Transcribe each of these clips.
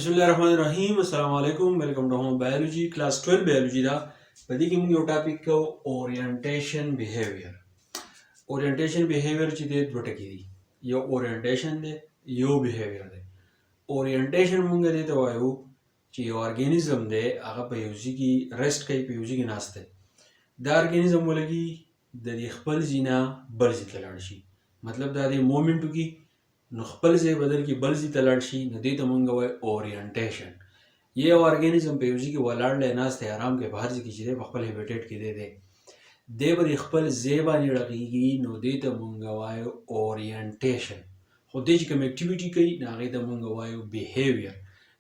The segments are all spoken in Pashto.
بسم الله الرحمن الرحیم. السلام علیکم. Welcome to home biology class 12 biology. دا په دې کې موږ یو ټاپک کوو، اورینټیشن بیهیویر. اورینټیشن بیهیویر چې دی، دوه ټکي دي، یو اورینټیشن دی، یو بیهیویر دی. اورینټیشن موږ دې ته وایو چې یو ارګانیزم دی، هغه په یو ځای کې rest کوي، په یو ځای کې ناست دی. دا ارګانیزم ولګي د دې خپل ځای نه بل ځای ته لاړ شي، مطلب دا دی movement وکړي، نو خپل ځای بدل کړي، بل ځای ته لاړ شي، نو دې ته مونږ وایو اورینټیشن. یو ارګانیزم په یو ځای کې ولاړ دی، ناست دی، آرام کوي، په هر ځای کې چې دی، په خپل habitat کې دی، دی به د خپل ځای باندې ړغېږي، نو دې ته مونږ وایو اورینټیشن. خو دې چې کوم activity کوي، نو هغې ته مونږ وایو بیهیویر.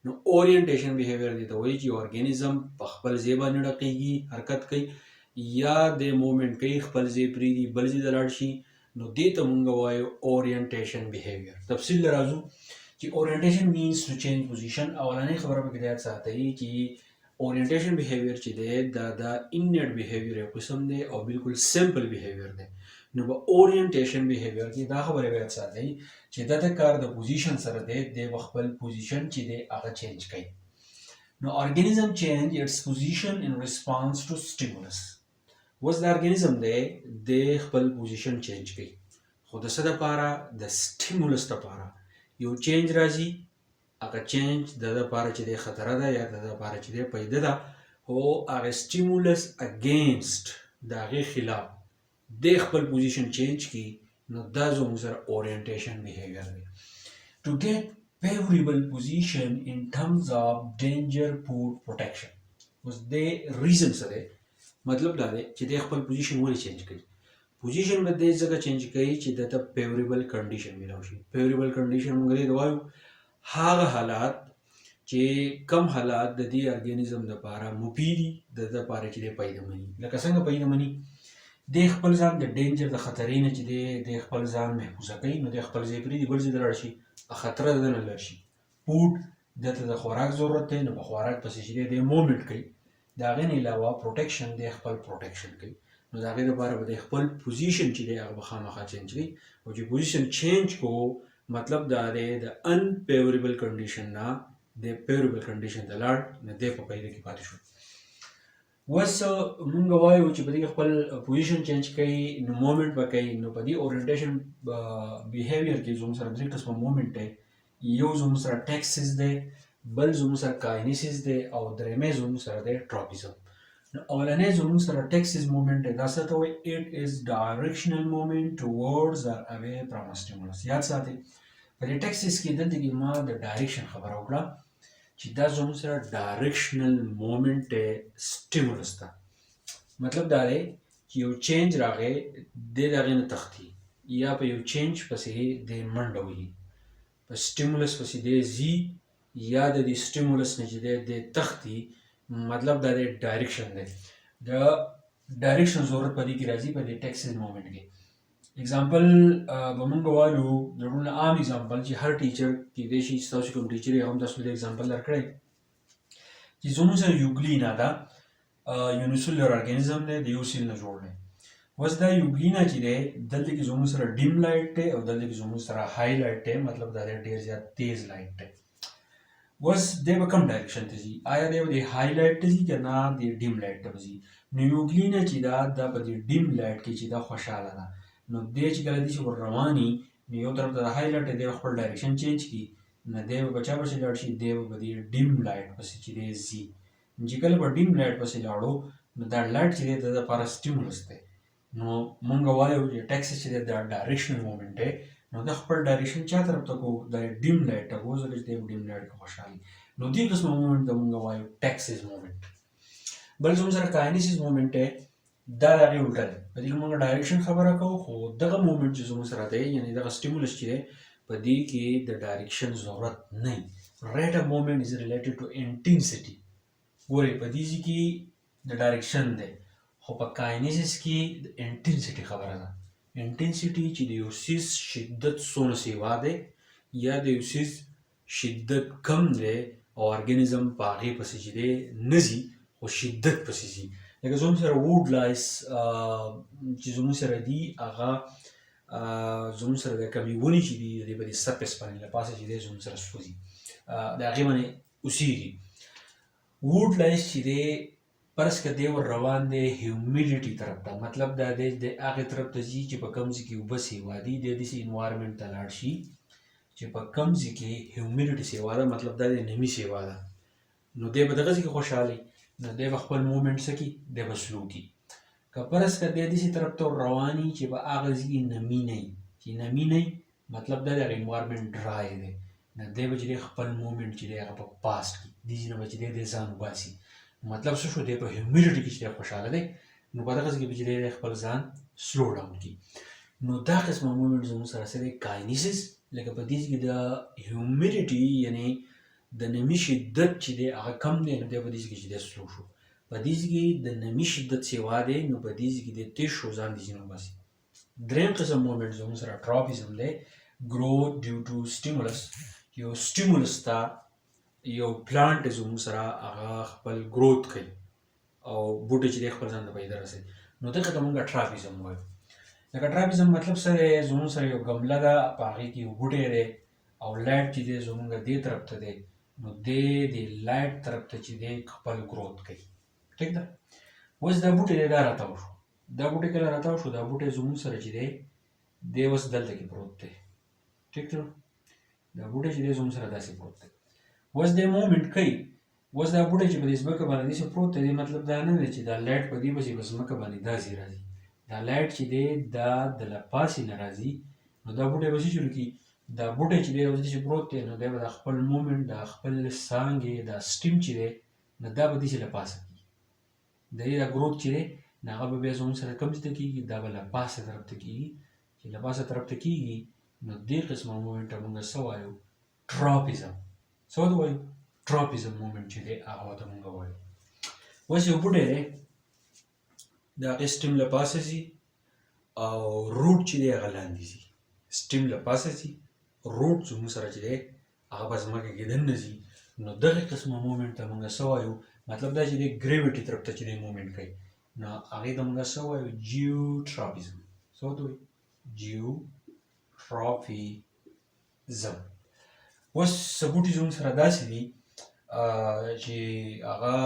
نو اورینټیشن بیهیویر دې ته وایي چې ارګانیزم په خپل ځای باندې ړغېږي، حرکت کوي یا د movement کوي، خپل ځای پرېږدي، بل ځای ته لاړ شي، نو دې ته مونږ وایو اورینټیشن بیهیویر. تفصیل راځو چې orientation means to change position. اولنۍ خبره پکې یاد ساتئ چې اورینټیشن بیهیویر چې دی، دا د innate behavior یو قسم دی او بالکل simple behavior دی. نو په اورینټیشن بیهیویر کې دا خبره یاد ساتئ چې دا د کار د position سره دی، دی په خپل position چې دی هغه change کوي. نو organism change its position in response to stimulus. اوس د ارګانیزم دی، د خپل position change کوي، خو د څه دپاره؟ د stimulus دپاره. یو change راځي، هغه change د دپاره چې دی خطره ده یا د دپاره چې دی پیدا ده، خو هغه stimulus against، د هغې خلاف د خپل position change کی، نو دا زموږ سره اورینټیشن بیهیویر دی. To get favorable position in terms of danger, food, protection. اوس د reason څه دی؟ مطلب دا دی چې د خپل position ولې change کوي؟ Position به دې ځکه change کوي چې د ته favorable condition ملاو شي. Favorable condition موږ دې وایو هغه حالات چې کم حالات د دې ارګانیزم لپاره مفید دي، د دې لپاره چې دی پیدا مني. لکه څنګه پیدا مني؟ د خپل ځان د danger، د خطرې نه چې دی د خپل ځان محفوظه کوي، نو د خپل ځای پرېږدي، بل ځای ته لاړ شي، خطر د نه لر شي. Food، دته د خوراک ضرورت دی، نو په خوراک پسې چې دی د movement کوي. د هغې نه علاوه protection، دی خپل protection کوي، نو د هغې لپاره به د خپل position چې دی هغه به خامخا change کوي. او چې position change کو، مطلب دا دی د unfavorable condition نه د favorable condition ته لاړ، نو دی په پیدا کې پاتې شو. اوس مونږ وایو چې په دې خپل position change کوي، نو movement به کوي. نو په دې اورینټیشن بیهیویر کې زموږ سره درې قسمه movement دی. یو زموږ سره taxis دی، بل زموږ سره kinesis دی او درېیمې زموږ سره دی tropism. نو اولنې زموږ سره taxis movement دی. دا څه ته وایي؟ It is directional movement towards or away from a stimulus. یاد ساتئ، په دې taxis کې دلته کې ما د direction خبره وکړه چې دا زموږ سره directional movement دی stimulus ته. مطلب دا دی چې یو change راغی، دی د هغې نه تښتي یا په یو change پسې دی منډه وهي، په stimulus پسې دی ځي یا د دې stimulus نه چې دی دی تښتي. مطلب دا دی direction دی، د direction ضرورت په دې کې راځي، په دې taxis movement کې. Example به مونږ والو، د ټولو عام example چې هر teacher کېدای شي، ستاسو کوم teacher یې هم تاسو ته example درکړی چې زموږ سره یوګلینا ده، unicellular organism دی، د یو cell نه جوړ دی. اوس دا یوګلینا چې دی، دلته کې زموږ سره dim light دی او دلته کې زموږ سره high light دی، مطلب دا دی ډېر زیات تیز light دی. اوس دی به کوم direction ته ځي؟ آیا دی به د high light ته ځي که نه د dim light ته به ځي؟ نو یوګلینا چې ده، دا په دې dim light کې چې ده خوشحاله ده. نو دی چې کله داسې ور رواني، نو یو طرف ته د high light دی، خپل direction change کړي، نو دی به په چا پسې لاړ شي؟ دی به په دې dim light پسې چې دی ځي. چې کله په dim light پسې لاړو، نو دا light چې دی د ده لپاره stimulus دی. نو مونږ وایو چې taxis چې دی دا directional movement دی. نو د خپل direction چا طرف ته کو؟ د dim light ته کو، ځکه چې دی په dim light کې خوشحالي. نو دې قسمه movement ته مونږ وایو taxis movement. بل زموږ سره kinesis movement دی. دا د هغې الټه دی. په دې کې مونږ direction خبره کوو، خو دغه movement چې زموږ سره دی، یعنی دغه stimulus چې دی، په دې کې د direction ضرورت نه. Rate of movement is related to intensity. ګورئ، په دې ځای کې د direction دی، خو په kinesis کې د intensity خبره ده. Intensity چې د یو څیز شدت څونه سیوا دی یا د یو څیز شدت کم دی او ارګانیزم په هغې پسې چې دی نه ځي، خو شدت پسې ځي. لکه زموږ سره wood lice چې زموږ سره دي، هغه زموږ سره د کمې ونې چې دي، د دې په دې surface باندې له پاسه چې دی زموږ سره سوځي، د هغې باندې اوسیږي. ووډ لایس چې دی، فرض که دی ور روان دی هیومیډیټي طرف ته، مطلب دا دی د هغې طرف ته ځي چې په کوم ځای کې اوبه سیوا دي. دی داسې انوایرمنټ ته لاړ شي چې په کوم ځای کې هیومیډیټي سیوا ده، مطلب دا دی نمی سیوا ده، نو دی به دغه ځای کې خوشحاله وي، نو دی به خپل موومنټ څه کړي؟ دی به سلو کړي. که فرض که دی داسې طرف ته روان وي چې په هغه ځای کې نمی نه وي، چې نمی نه وي مطلب دا دی هغه انوایرمنټ ډرای دی، نو دی به چې دی خپل موومنټ چې دی هغه په پاست کړي، دې ځای نه به چې دی دی ځان وباسي. مطلب څه شو؟ دی په هیومیډیټي کې چې دی خوشحاله دی، نو په دغه ځای کې به چې دی خپل ځان سلو ډاون کړي. نو دا قسمه موومنټ زموږ سره څه دی؟ کاینیسس. لکه په دې ځای کې د هیومیډیټي یعنی د نمی شدت چې دی هغه کم دی، نو دی په دې ځای کې چې دی سلو شو. په دې ځای کې د نمی شدت سیوا دی، نو په دې ځای کې دی تېز شو، ځان دې ځینې وباسي. دریم قسم موومنټ زموږ سره ټراپیزم دی، ګروث ډیو ټو سټیمولس. یو سټیمولس ته یو پلانټ زموږ سره هغه خپل ګروث کوي او بوټی چې دی خپل ځان ته پیدا رسوي، نو دغه ته موږ ټراپیزم وایو. لکه ټراپیزم مطلب څه دی؟ زموږ سره یو ګمله ده، په هغې کې یو بوټی دی او لایټ چې دی زموږ دې طرف ته دی، نو دی د لایټ طرف ته چې دی خپل ګروث کوي. ټیک ده؟ اوس دا بوټی دی، دا راتاو شو. دا بوټی کله راتاو شو؟ دا بوټی زموږ سره چې دی دی اوس دلته کې پروت دی. ټیک ده؟ دا بوټی چې دی زموږ سره داسې پروت دی، اوس دی موومنټ کوي. اوس دا بوټی چې په دې ځمکه باندې داسې پروت دی، مطلب دا نه دی چې دا لایټ په دې پسې په ځمکه باندې داسې راځي. دا لایټ چې دی دا د لپاسې نه راځي، نو دا بوټی به څه شروع کړي؟ دا بوټی چې دی اوس داسې پروت دی، نو دی به د خپل موومنټ، د خپل څانګې دا سټیم چې دی، نو دا به داسې له پاسه کېږي. د دې دا ګروث چې دی، نو هغه به بیا زموږ سره کوم ځای ته کېږي؟ دا به له پاسه طرف ته کېږي. چې له پاسه طرف ته کېږي، نو دې قسمه موومنټ ته موږ څه وایو؟ ټراپیزم. څه ورته وایو؟ ټراپیزم موومنټ چې دی هغه ورته موږ وایو. اوس یو بوټی دی، د هغې سټیم له پاسه ځي او روټ چې دی هغه لاندې ځي. سټیم له پاسه ځي، روټ زموږ سره چې دی هغه په ځمکه کې دننه ځي، نو دغه قسمه موومنټ ته موږ څه وایو؟ مطلب دا چې دی ګریویټي طرف ته چې دی موومنټ کوي، نو هغې ته موږ څه وایو؟ جیوټراپیزم. څه ورته وایو؟ جیوټراپیزم. اوس څه بوټي زموږ سره داسې دي چې هغه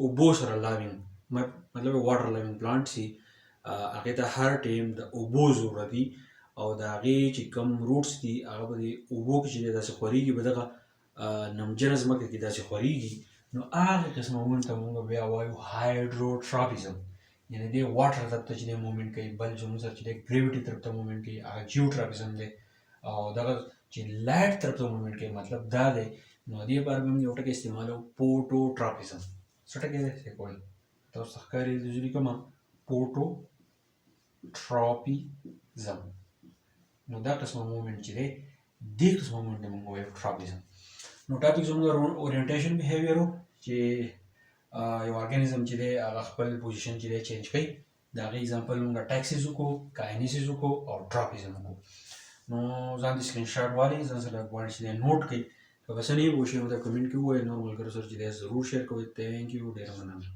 اوبو سره لاوینګ، مطلب واټر لاوینګ پلانټ سي، هغې ته هر ټایم د اوبو ضرورت وي او د هغې چې کوم روټس دي هغه په دې اوبو کې چې دی داسې خورېږي، په دغه نمجنه ځمکه کې داسې خورېږي، نو هغه قسمه موومنټ ته موږ بیا وایو هایډروټراپیزم. یعنې دی واټر طرف ته چې دی موومنټ کوي، بل زموږ سره چې دی ګریویټي طرف ته موومنټ کوي هغه جیوټراپیزم دی، او دغه چې لایټ طرف ته موومنټ کوي مطلب دا دی، نو دې لپاره به موږ یو ټکی استعمالوو، پوټوټراپیزم. څه ټکی دی؟ څه کوئ؟ تاسو ته ښکاري زه لیکم پوټوټراپیزم. نو دا قسمه موومنټ چې دی، دې قسمه موومنټ ته موږ وایو ټراپیزم. نو ټاپک زموږ اورینټیشن بیهیویر و چې یو ارګانیزم چې دی هغه خپل پوزیشن چې دی چینج کوي. د هغې اگزامپل موږ ټاکسیس وکړو، کاینیسیس وکړو او ټراپیزم وکړو. نو ځان دې سکرین شاټ والي، ځان سره غواړي چې دی نوټ کړئ. که به څه نه پوه شئ نو د کمنټ کې ووایئ، نور ملګرو سره چې دی ضرور شیر کوئ. ثانک یو، ډېره مننه.